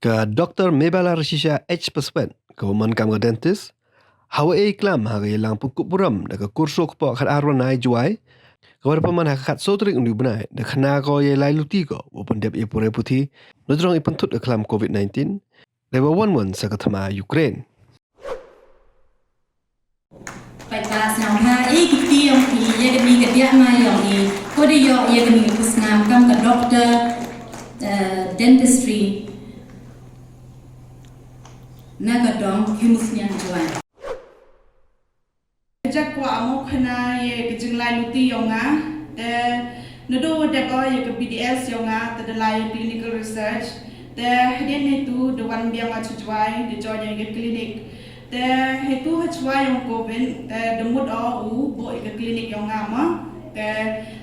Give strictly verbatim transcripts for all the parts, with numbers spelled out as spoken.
Ka Dr Mebala Rashisha H Paswet, ka wa man kam ka dentist, hawa e klam ha ka yalang pynkup burom da ka Kurso Kpoh khat ar wa nai Jwai, ka wa da pynman ha ka khat so tarik u ni u bnai, da khana ko ya lai luti ko wa pyndep ya pure puthi, na jrong i pynthut ka khlam covid-19, da wa wan wan sa ka thma Ukraine. Pait ba sñiawbha e kti yong i ya kani ka diah ma yong i, ko da yoh ya kani ka khusnaam kam ka doctor, eh, dentistry na ka dong Khimusniang Jwai. Ka jak kwah mo khana ya ka jinglai luti yong nga, te nadooh wa dep o ya ka B D S yong nga, te da lai ya clinical research, te hadien heitu da wan biang o cha Jwai, da join ya ka clinic. Te heitu ha chwa yong covid, te da mut o u buh ya ka clinic yong nga mo. Te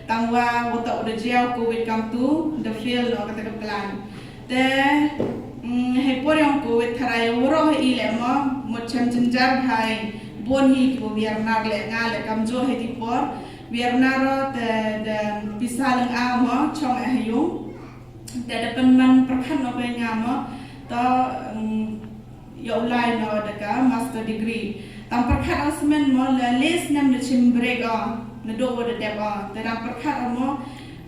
tang wa wa toh u da jia u covid kamtu, da fail o kata ka plan. Te, mm, hei por yong covid tharai waroh i le mo, mut chem jynjar bha i, bun hi ki wa wiar nar le, nga le kamjooh hei ti por, wiar nar o te, te pisa lang a mo, chong e ha yung. Te da pynman pyrkhat no ko ya nga mo, to, mm, yow lai no da ka master degree. Tang pyrkhat o semen mo le, le snem da chim break o, nadooh wa da dep o. Te tang pyrkhat o mo,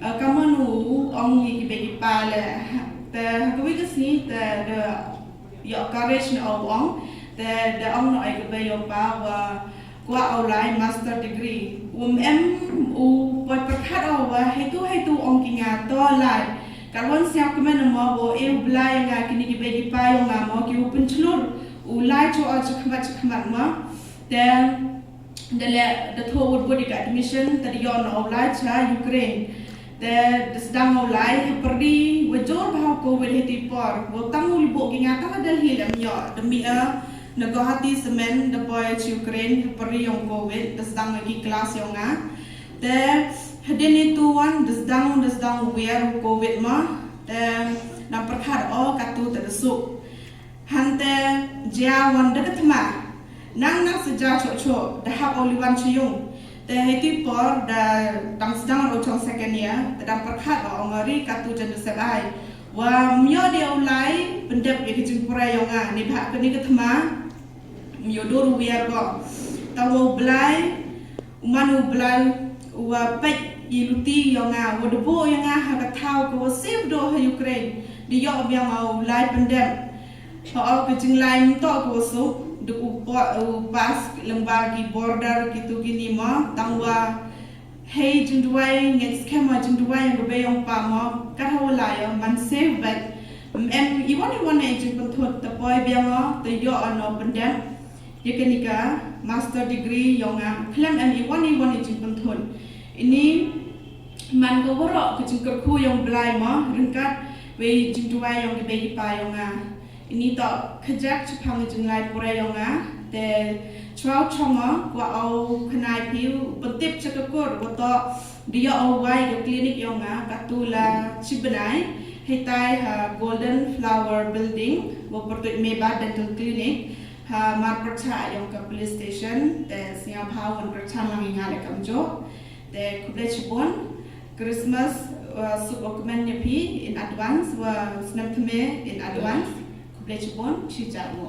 eh, kammon u ong ya ki bei ki pa le. Te ha ka wi ka sngi te da yoh courage no u ong. Te da ong no ya ka bei yong pa wa kwah o lai master degree. Um em u poi pyrkhat o wa heitu heitu ong ki nga to lai. Ka wan sñiawkmen mo wa e u Blai ya nga kini ki bei ki pa yong nga mo ki u pynchlur u lai cho o chakhmat chakhmat mo. Te da le da thoh wut wut ya ka admission, te da yoh no u lai cha Ukraine. Te da sdang o lai ha pyrdi wa jur bha u covid hei ti por. Wa tang u li buh ki nga tang ha Delhi le ym yoh, da mih a na Guwahati semen, da poi cha Ukraine ha pyrdi yong covid, da sdang ya ki class yong nga. Te hadien itu wan da sdang, da sdang u wiar u covid mo. Te nang pyrkhat o katu te da suk. Hante jia wan da ka thma. Nang nang sa ja choh choh, da hap o li wan cha yung. Te hei ti por da dang sdang o chong second year, te dang pyrkhat o ong ri katu jan da sep ai. Wa ym yoh de o lai pyndep ya ka jingpurai yong nga, neibhah kani ka thma ym yoh dur u wiar ko. Tang wa u Blai, u man u Blai, u wa peit i luti yong nga, wa da buh ya nga ha ka thaw ka wa sep do ha Ukraine. Da yoh biang o u lai pyndep. Ho o ka jinglai mynto ka wa suk, da u po, u pass lyngba ki border kitu kini mo, tang wa hei jingduwai, ngeit skhem wa jingduwai yong ka bei yong pa mo, kat ha wa lai o man sef bad. Em, em, i wan i wan i jingpynthut, te poi biang o, te yoh o no pyndep ya kani ka master degree yong nga, khlem em i wan i wan i jingpynthut. Ini man ka waroh ka jingkyrkhu yong Blai mo, ryngkat wei jingduwai yong ki bei ki pa yong nga. Ini toh khajiak chaphang i jinglai purai yong nga, te chwa u chong o, kwah o u khana i phi u pyntip cha ka kur, wa toh da yoh o wai ka clinic yong nga, katu la chi bnai, heitai ha Golden Flower Building, wa pyrtuit Meba Dental Clinic, ha mar pyrchah yong ka police station, te sñiawbha wan pyrchah lang i nga le kamjooh, te khublei chibun, Christmas, wa suk o kmen ya phi in advance, wa snem thymme in advance, khublei chibun, chi jar mo.